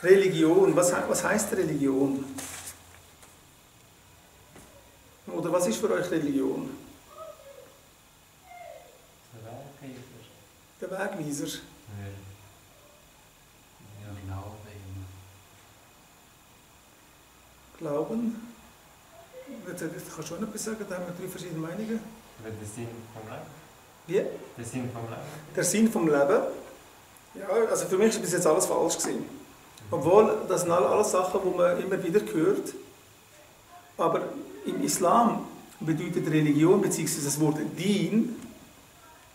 Religion, was heisst Religion? Oder was ist für euch Religion? Der Wegweiser. Ja, Glaube. Glauben. Kannst du schon etwas sagen? Da haben wir 3 verschiedene Meinungen. Der Sinn vom Leben. Wie? Der Sinn vom Leben. Der Sinn vom Leben. Ja, also für mich ist bis jetzt alles falsch gewesen. Obwohl, das sind alles Sachen, die man immer wieder hört. Aber im Islam bedeutet Religion, beziehungsweise das Wort Dien,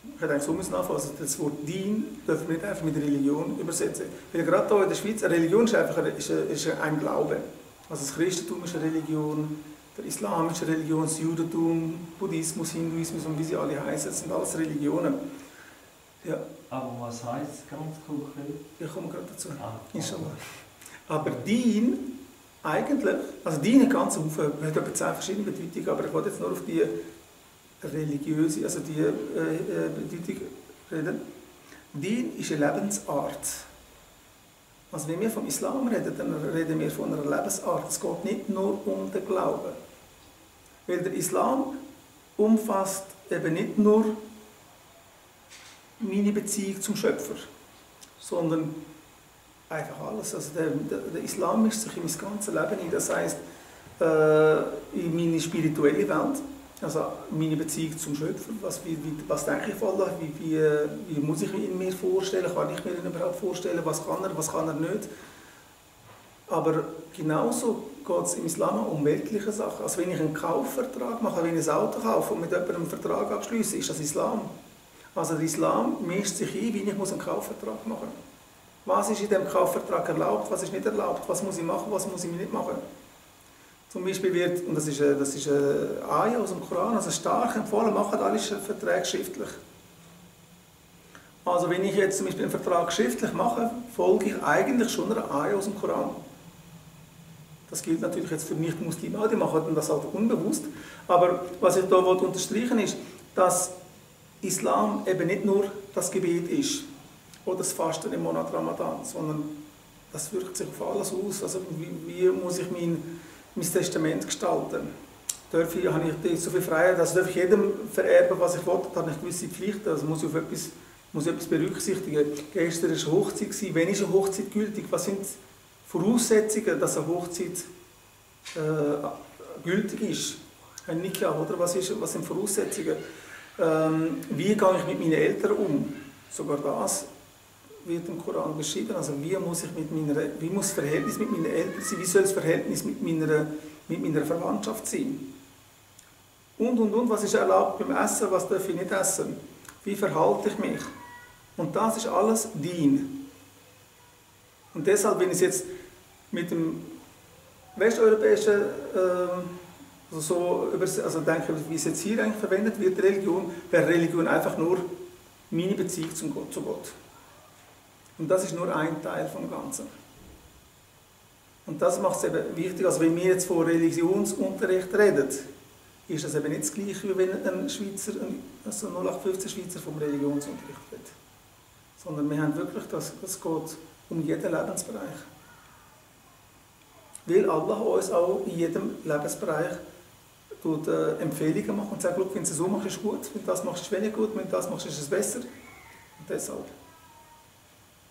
ich hätte eigentlich so müssen anfangen, also das Wort Dien dürfen wir nicht einfach mit Religion übersetzen. Weil gerade hier in der Schweiz, eine Religion ist einfach ein Glaube. Also das Christentum ist eine Religion, der Islam ist eine Religion, das Judentum, Buddhismus, Hinduismus und wie sie alle heißen, das sind alles Religionen. Ja. Aber was heisst ganz konkret? Ich komme gerade dazu, Inshallah. Aber Dien, eigentlich, also Dien hat ganz viele, hat etwa 10 verschiedene Bedeutungen, aber ich wollte jetzt nur auf die religiöse, also die Bedeutung reden. Dien ist eine Lebensart. Also wenn wir vom Islam reden, dann reden wir von einer Lebensart. Es geht nicht nur um den Glauben. Weil der Islam umfasst eben nicht nur meine Beziehung zum Schöpfer, sondern einfach alles. Also der Islam mischt sich in mein ganzes Leben ein. Das heisst, in meine spirituelle Welt, also meine Beziehung zum Schöpfer, was denke ich von Allah, wie muss ich ihn mir vorstellen, kann ich mir ihn überhaupt vorstellen, was kann er nicht. Aber genauso geht es im Islam um weltliche Sachen. Also wenn ich einen Kaufvertrag mache, wenn ich ein Auto kaufe und mit jemandem einen Vertrag abschließe, ist das Islam. Also der Islam mischt sich ein, wie ich einen Kaufvertrag machen muss. Was ist in diesem Kaufvertrag erlaubt, was ist nicht erlaubt, was muss ich machen, was muss ich nicht machen. Zum Beispiel wird, und das ist eine Ayah aus dem Koran, also stark empfohlen, machen alle Verträge schriftlich. Also wenn ich jetzt zum Beispiel einen Vertrag schriftlich mache, folge ich eigentlich schon einer Ayah aus dem Koran. Das gilt natürlich jetzt für Nicht-Muslime, die machen das halt unbewusst. Aber was ich hier unterstreichen will, ist, dass Islam eben nicht nur das Gebet ist oder das Fasten im Monat Ramadan, sondern das wirkt sich auf alles aus. Also wie muss ich mein Testament gestalten? Habe ich so viel Freiheit, also darf ich jedem vererben, was ich will, da habe ich gewisse Pflichten, also muss ich etwas berücksichtigen. Gestern war eine Hochzeit, wann ist eine Hochzeit gültig? Was sind die Voraussetzungen, dass eine Hochzeit gültig ist? Ein Nikah, oder? Was sind Voraussetzungen? Wie gehe ich mit meinen Eltern um? Sogar das wird im Koran beschrieben. Also wie muss das Verhältnis mit meinen Eltern sein? Wie soll das Verhältnis mit meiner Verwandtschaft sein? Und, was ist erlaubt beim Essen, was darf ich nicht essen? Wie verhalte ich mich? Und das ist alles Dien. Und deshalb, wenn ich es jetzt mit dem westeuropäischen also denke, wie es jetzt hier eigentlich verwendet wird, wäre Religion einfach nur meine Beziehung zu Gott. Und das ist nur ein Teil vom Ganzen. Und das macht es eben wichtig, also wenn wir jetzt von Religionsunterricht reden, ist das eben nicht das Gleiche, wie wenn ein Schweizer, also 0815 Schweizer vom Religionsunterricht redet. Sondern wir haben wirklich, das geht um jeden Lebensbereich. Weil Allah uns auch in jedem Lebensbereich Empfehlungen macht und sagt, wenn du es so machst, ist es gut, wenn du das machst, ist es weniger gut, wenn du das machst, ist es besser. Und deshalb.